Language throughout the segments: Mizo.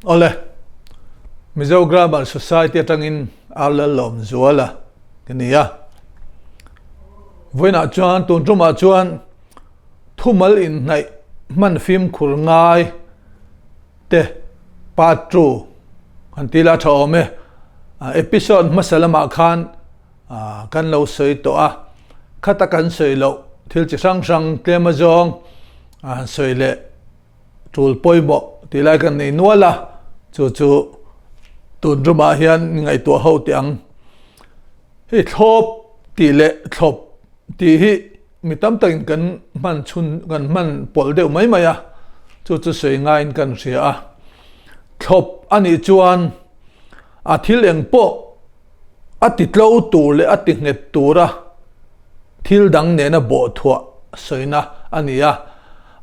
Awle, Mizo Grammar Society atangin Arlalawmzuala ka ni a. Vawiinah chuan tun tumah chuan thumal inhnaih hman fimkhur ngai te part 2 han ti la tha awm e. Episode hmasa lamah khan kan lo sawi tawh a, khata kan sawi loh thil chi hrang hrang tlem azawng han sawi leh tul pawimawh tih lai kan nei nual a, chu chu tun tumah hian ngaihtuah ho teh ang. Hei thlawp tih leh thlawp tih hi mi tam takin kan hman chhun kan hman pawlh deuh mai mai a, chu chu sawi ngaiin kan hria a. Thlawp a nih chuan a thil eng pawh a ti tlo tur leh a ti nghet tura thil dang nena bawhthuah sawina a ni a,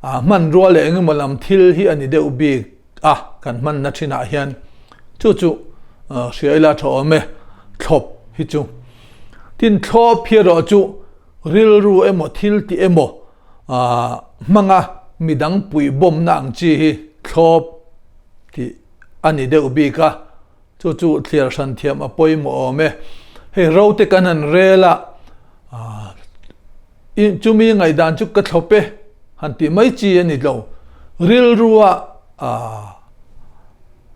hmanrua leh engemaw lam thil hi a ni deuh bik a kan hmanna thinah hian chu chu hria ila tha awm e, thlawp hi chu. Tin, thlawp hi erawh chu rilru emaw thil tih emaw hmanga midang puihbawmna ang chi hi thlawp tih a ni deuh bik a. Chu chu thliar hran thiam a pawimawh awm e. Hei ro te kan han rel a, chumi ngaihdan chu ka thlawp e han tih mai chi a ni lo. Rilrua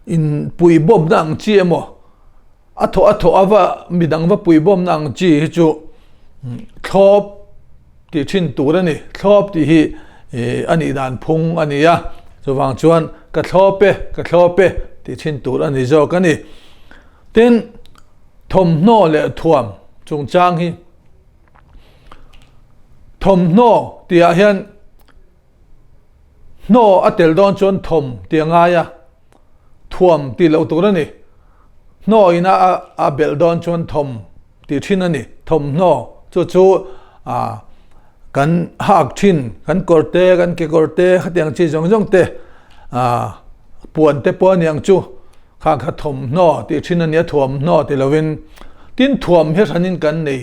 in puihbawmna ang chi emaw, a thawh a thawh a va midang va puihbawmna ang chi hi chu thlawp tih thin tur a ni. Thlawp tih hi a nih dan phung a ni a, chuvang chuan ka thlawp e, ka thlawp e tih thin tur a ni zawk a ni. Tin, thawmhnaw leh thuam chungchang hi thawmhnaw tihah hian hnaw a tel dawn chuan thawm tih a ngai a, thuam tih loh tur a ni. Hnaw ina a belh dawn chuan thawm tih thin a ni. Thawmhnaw chu chu kan hak thin, kan kawr te, kan kekawr te, khatiang chi zawng zawng te, puan te pawh a niang chu kha kha thawmhnaw tih thin a ni a, thuamhnaw ti lovin. Tin, thuam hi hranin kan nei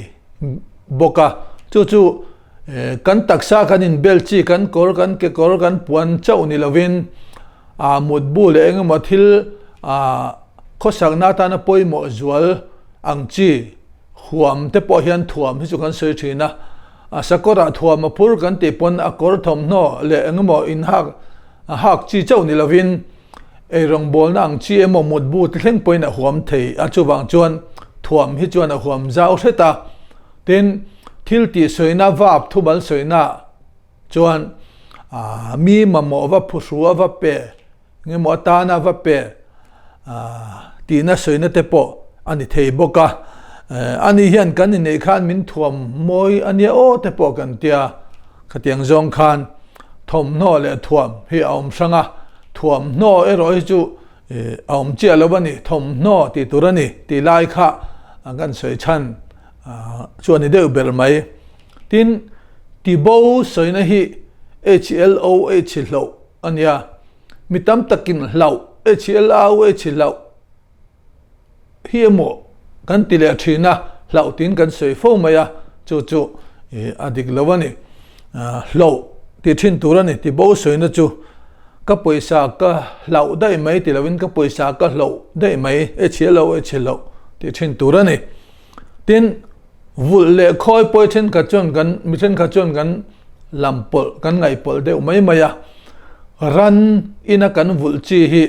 bawk a, chu chu kan taksa kan inbel chi, kan kawr, kan kekawr, kan puan chauh ni lovin mutbu leh engemaw thil khawsakna atana pawimawh zual ang chi huam te pawh hian thuam hi chu kan sawi thin a, a sakawrah thuam a phur kan tih pawn a kawr thawmhnaw leh engemaw inhak hak chi chauh ni lovin eirawngbawlna ang chi emaw mutbu te thleng pawhin a huam thei a, chuvang chuan thuam hi chuan a huam zau hret a, tin thil tih sawina vap thubal sawina chuan mi mamawh va phuhru a va pe. Engemaw atana va pe tihna sawina te pawh a ni thei bawk a. Ani hian kan inneih khan min thuam mawi a nia aw te pawh kan tia. Khatiang zawng khan thawmhnaw leh thuam hi a awm hrang a, thuamhnaw erawh hi chu a awm chiah lo a ni, thawmhnaw tih tur a ni tih lai kha kan sawi chhan chu a ni deuh ber mai. Tin, tibo sawina hi HLOH hloh a nia. Mi tam takin hlauh, HLAUH hlauh hi emaw kan ti leh thin a, hlauh tiin kan sawi fo mai a, chu chu a dik lo a ni. Hlauh ti thin tur a ni, ti bo sawina chu ka pawisa ka hlauh daih mai ti lovin ka pawisa ka hlauh daih mai, HLAUH hlauh ti thin tur a ni. Tin, Vulh leh khawi pawi thenkhat chuan kan mi thenkhat chuan kan lam pawlh kan ngaih pawlh deuh mai mai a, ran ina kan vulh chi hi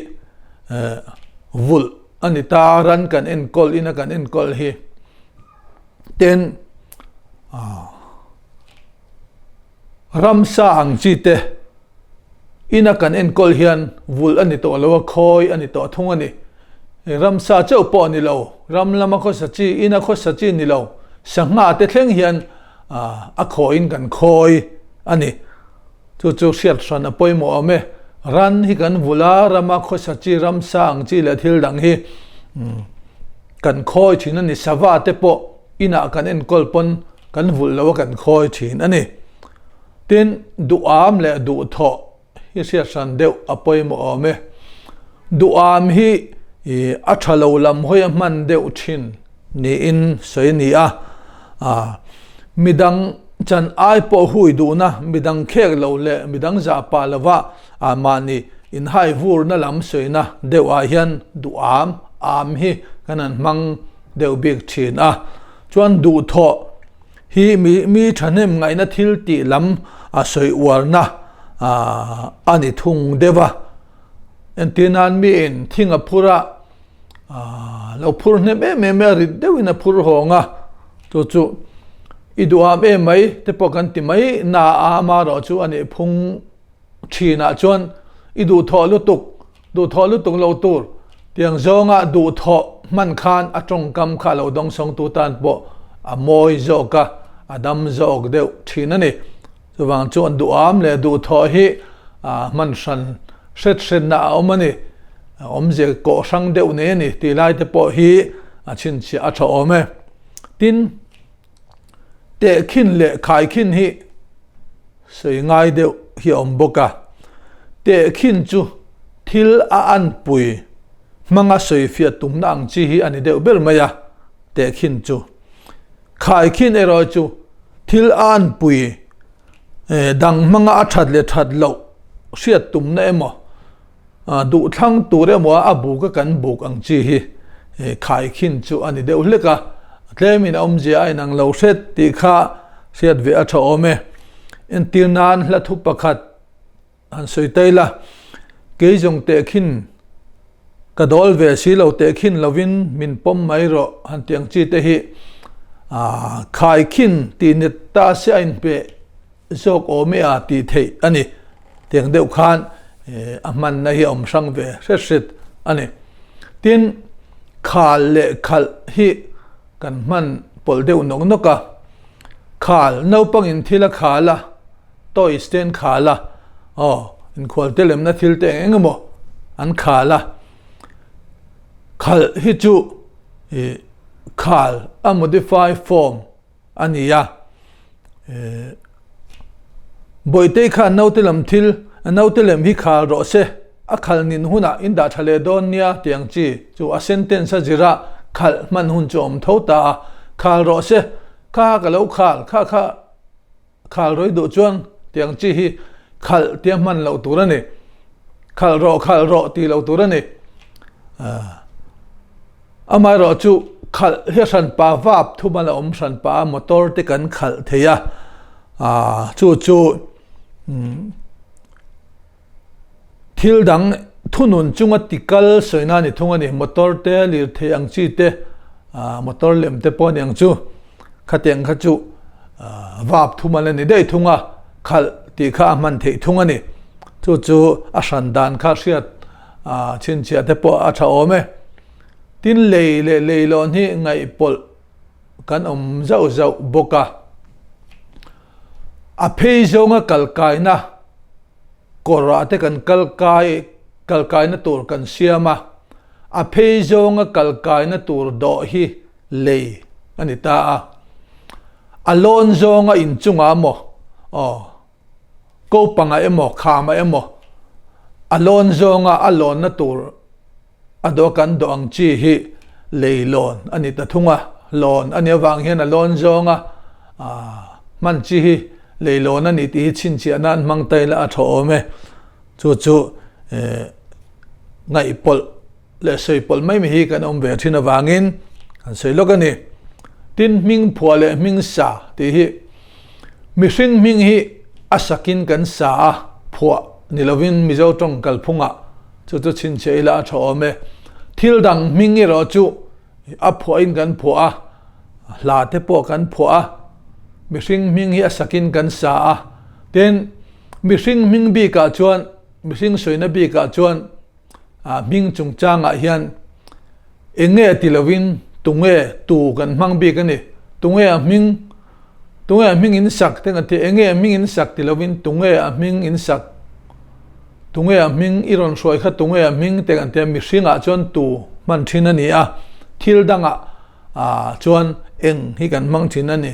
vulh a ni ta, ran kan enkawl ina kan enkawl hi ten ramsa ang chi te Ina kan enkawl hian vulh a ni tawh lo a, khawi a ni tawh thung a ni. Ramsa chauh pawh a ni lo, ram lama khawsa chi, ina khawsa chi ni lo, sangha te thleng hian a khawiin kan khawi a ni. Chu chu hriat hran a pawimawh awm e. Ran hi kan vulh a, rama khawsa chi, ramsa ang chi leh thil dang hi kan khawi thin a ni. Sava te pawh inah kan enkawl pawn kan vulh lo a, kan khawi thin a ni. Tin, duham leh duhthawh hi hriat hran deuh a pawimawh awm e. Duham hi a tha lo lam hawi a hman deuh thin niin sawi a ni a. Midang chan ai pawh hui duhna, midang khek lo leh midang zah pah lova mahni. Inhai vurna lam sawina deuh ah hian duham am hi kan han hmang deuh bik thin a. Chuan duhthawh hi mi mi thahnem ngaihna thil tih lam a sawi uarna a ni thung deuh a. Entir nan miin thing a phur a, lo phur hnem em em a, rit deuhin a phur hawng a, chu chu i duham em mai te pawh kan ti mai na a amaherawh chu a nih phung thinah chuan i duhthawh lutuk, duhthawh lutuk lo tur tiang zawnga duhthawh hman khan a tawngkam kha lo dawngsawngtu tan pawh a mawi zawk a, a dam zawk deuh thin a ni. Chuvang chuan duham leh duhthawh hi hman hran hret hretna a awm a ni. Awmzia kawh hrang deuh nei a ni tih lai te pawh hi a chhinchhiah a tha awm e. Tin, Tehkhin leh khaikhin hi sawi ngai deuh hi a awm bawk a. Tehkhin chu thil a anpui hmanga sawifiah tumna ang chi hi a ni deuh ber mai a, tehkhin chu. Khaikhin erawh chu thil a anpui dang hmanga a that leh that loh hriat tumna emaw, Duhthlang tur emaw a buk a kan buk ang chi hi khaikhin chu a ni deuh hlek a, tlemin a awmzia a inang lo hret tih kha hriat ve a tha awm e. Entir nan hla thu pakhat han sawi ta ila, kei zawng tehkhin ka dawl ve si lo tehkhin lovin min pawm mai rawh han tih ang chi te hi khaikhin tih ni ta se a inhmeh Zawk awm e a tih theih a ni. Tiang deuh khan a hmanna hi a awm hrang ve hret hret a ni. Tin, khal leh khalh hi kan hman pawlh deuh nawk nawk a. Khal, naupangin thil a khal a, toys te an khal a, aw, inkhualte lemna thil te eng eng emaw an khal a. Khalh hi chu khal a modify form a ni a. Bawihtei khan naute lam thil, naute lem hi khal rawh se, a khal nin hunah in dah tha leh dawn nia tih ang chi chu a sentence a zir a, khalh hman hun chu a awm tho ta a, khal rawh se, kha ka lo khal, kha kha Khal rawih duh chuan tiang chi hi khalh tia hman loh tur a ni. Khalh rawh khalh rawh tih loh tur a ni. Amaherawh chu khalh hi hranpa vap thum a la awm hranpa a motor te kan khalh thei a, chu chu Thil dang thunun chunga tikal sawina ni thung a ni. Motor te, lirthei ang chi te, motor lem te pawh a ni ang chu. Khatiang kha chu vap thum a la ni daih thung a, khalh tih kha a hman theih thung a ni. Chu chu a hran dan kha hriat chhinchhiah te pawh a tha awm e. Tin lei leh leilawn hi ngaihpawlh kan awm zauh zauh bawk a. A phei zawnga kalkaina kawrah te kan kal kai kal kaina tur kan siam a, a phei zawnga kal kaina tur dawh hi lei a ni ta a. A lawn zawnga inchungah maw aw kopangah emaw khamah emaw a lawn zawnga a lawnna tur A dawh kan dawh ang chi hi lei lawn a ni ta thung a, lawn a nih avang hian a lawn zawnga hman chi hi lei lawn a ni tih hi chhinchhiah nan hmang ta ila a tha awm e. Chu chu ngaihpawlh leh sawipawlh mai mai hi kan awm ve thin avangin kan sawi lawk a ni. Tin, hming phuah leh hming sa tih hi mihring hming hi a sakin kan sa a, phuah ni lovin Mizo tawng kalphungah Chu chu chhinchhiah ila a tha awm e. Thil dang hming erawh chu a phuahin kan phuah a, hla te pawh kan phuah a, mihring hming hi a sakin kan sa a. Tin, mihring hming bikah chuan, mihring sawina bikah chuan hming chungchangah hian eng nge ti lovin tunge tu kan hmang bik a ni. Tunge a hming, tunge a hming in sak te kan ti, eng nge a hming in sak ti lovin tunge a hming in sak. Tunge a hming i rawn hruai kha tunge a hming te kan tia mihringah chuan tu hman thin a ni a, thil dangah chuan eng hi kan hmang thin a ni.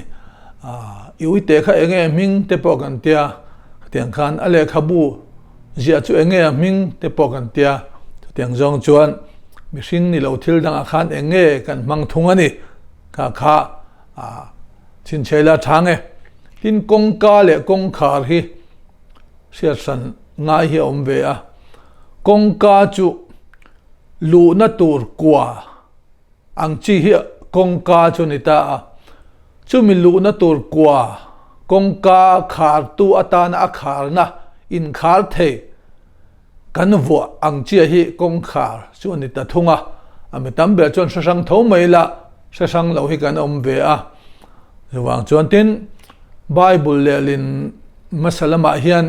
I uite kha enge a hming te pawh kan tia, khatiang khan a lehkhabu ziah chu enge a hming te pawh kan tia, chutiang zawng chuan mihring ni lo thil dangah khan enge kan hmang thung a ni. Kha kha chhinchheila chang e. Tin kawngka leh kawngkhar hi. Hriat hran ngai hi a awm ve a. Kawngka chu luhna tur kua ang chi hi kawngka chu a ni ta a. Chumi luhna tur kua kawngka khartu atana a kharna inkhar thei kan vuah ang chiah hi kawngkhar chu a ni ta thung a. A mi tam ber chuan hre hrang tho mai la, hre hrang lo hi kan awm ve a. Chuvang chuan tin Bible lehlin hmasa lamah hian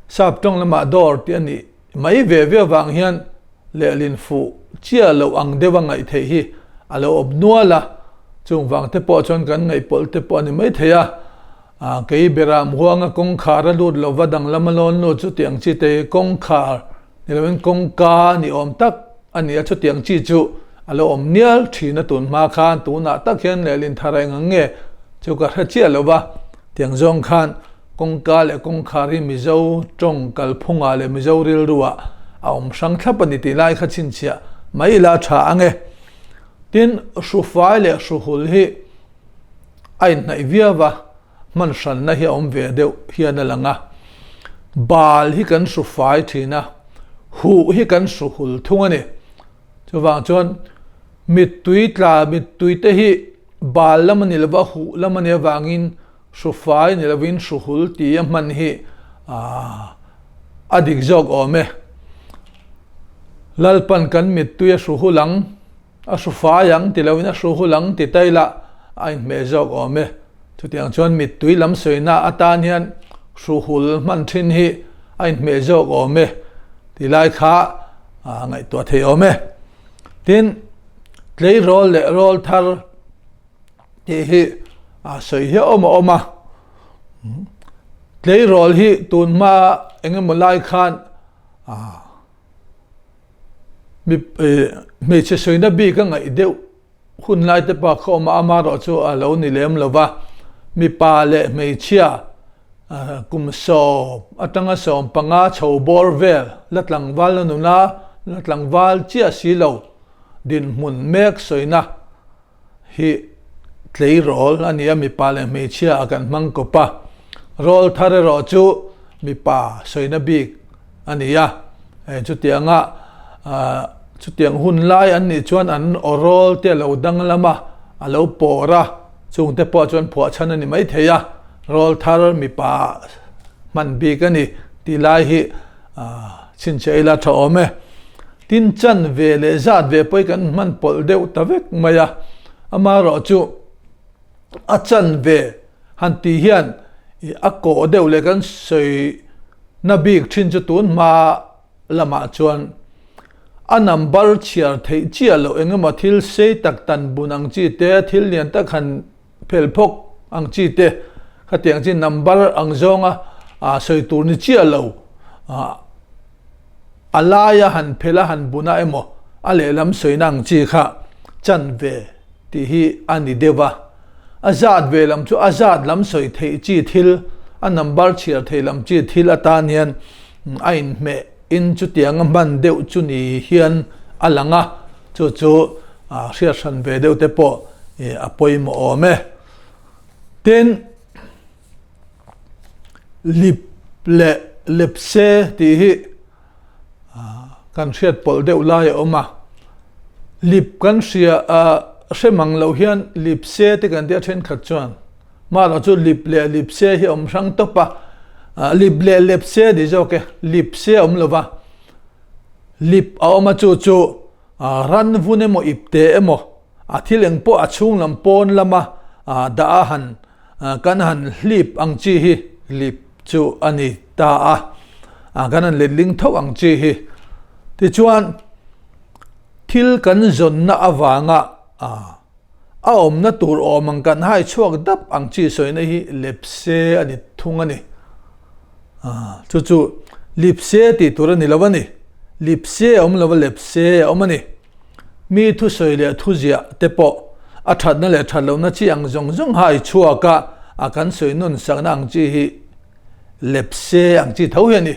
Sap tawng lamah dawr tih a nih mai ve ve avang hian lehlin fuh chiah loh ang deuha ngaih theih hi a lo awm nual a, chung vang te pawh chuan kan ngaihpawlh te pawh a ni mai thei a. Kei bera Muanga kawngkhar a lut lova danglam a lawn lut chu tiang chi te kawngkhar ni loin kawngka ni awm tak a ni a, chutiang chi chu a lo awm nial thin a tun hma khan tunah tak hian lehlin thar eng ang nge chu ka hre chiah lova tiang zawng khan Kawngka leh kawngkhar hi Mizo tawng kalphungah leh Mizo rilruah a awm hrang thlap a ni tih lai kha chhinchhiah mai ila a tha ang e. Tin, hrufai leh hruhul hi a inhnaih viau a, hman hranna hi a awm ve deuh hian a lang a. Bal hi kan hrufai thin a, huh hi kan hruhul thung a ni. Chuvang chuan mittui tla mittui te hi bal lam a ni lova, huh lam a nih avangin Hrufai ni lovin hruhul ti a hman hi a dik zawk awm e. Lalpan kan mittui a hruhul ang, a hrufai ang ti lovin a hruhul ang ti ta ila a inhmeh zawk awm e. Chutiang chuan mittui lam sawina atan hian hruhul hman thin hi a inhmeh zawk awm e ti lai kha ngaihtuah thei awm e. Tin, tleirawl leh rawlthar. Tih hi a sawi hi a awm a awm a, tleirawl hi tun hma eng emaw lai khan mi hmeichhe sawina bik a ngaih deuh hun lai te pawh kha awm a, amaherawh chu a lo ni lem lo va, mipa leh hmeichhia kum 10 atanga 15 chho bawr vel la tlangval la nuna la tlangval chiah si lo dinhmun mek sawina. hi tleirawl a ni a, mipa leh hmeichhia a kan hmang kawp a, rawl thar erawh chu mipa sawina bik a ni a, chutianga chutiang hun lai an nih chuan an aw rawl te a lo danglam a, a lo pawr a, chungte pawh chuan phuah chhan a ni maithei a, rawl thar mipa hman bik a ni tih lai hi chhinchhiah ila tha awm e. Tin chan ve leh zat ve pawh hi kan hman pawlh deuh ta vek mai a, amaherawh chu a chan ve han tih hian a kawh deuh leh kan sawi na bik thin chu tun hma lamah chuan a number chhiar theih chiah loh eng emaw thil sei tak tan bun ang chi te thil lian tak han phel phawk ang chi te khatiang chi number ang zawnga sawi tur ni chiah lo A laia han phel a han bun a emaw a lehlam sawina ang chi kha chan ve tih hi a ni deuh a. A zat ve lam chu a zat lam sawi theih chi thil, a number chhiar theih lam chi thil atan hian a inhmeh in chutianga hman deuh chu ni hian a lang a, chu chu hriat hran ve deuh te pawh a pawimawh awm e. Tin. Lip leh lepse tih hi kan hriat pawlh deuh lai a awm a, lip kan hria hre mang loh hian lipse te kan tia thenkhat chuan mahlo chu lip leh lipse hi a awm hrang tawp a, lip leh lepse ni zawk e, lipse a awm lo va, lip a awm a chu chu ran vun emaw ipte emaw a thil eng pawh a chhung lam pawn lama dah a han Kan han hlip ang chi hi lip chu a ni ta a, kan han letling tho ang chi hi. Tichuan, thil kan zawnna avanga a awmna tur awm ang kan hai chhuak dap ang chi sawina hi lepse a ni thung a ni. Chu chu lipse tih tur a ni lo a ni. Lipse a awm lo va, lepse a awm a ni. Mi thusawi leh thuziah te pawh a thatna leh that lohna chi ang zawng zawng hai chhuak a, a kan sawi nun sakna ang chi hi lepse ang chi tho hi a ni.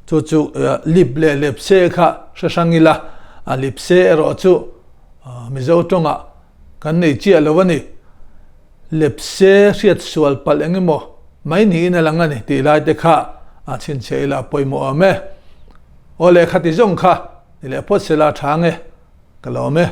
Chu chu lip leh lepse kha hre hrang ila, a lipse erawh chu Mizo tawngah kan nei chiah lo a ni. Lepse hriat sual palh eng emaw mai niin a lang a ni tih lai te kha a chhinchhiah ila a pawimawh awm e. Aw lehkha ti zawng kha ni leh phawt sela tha nge ka lawm e.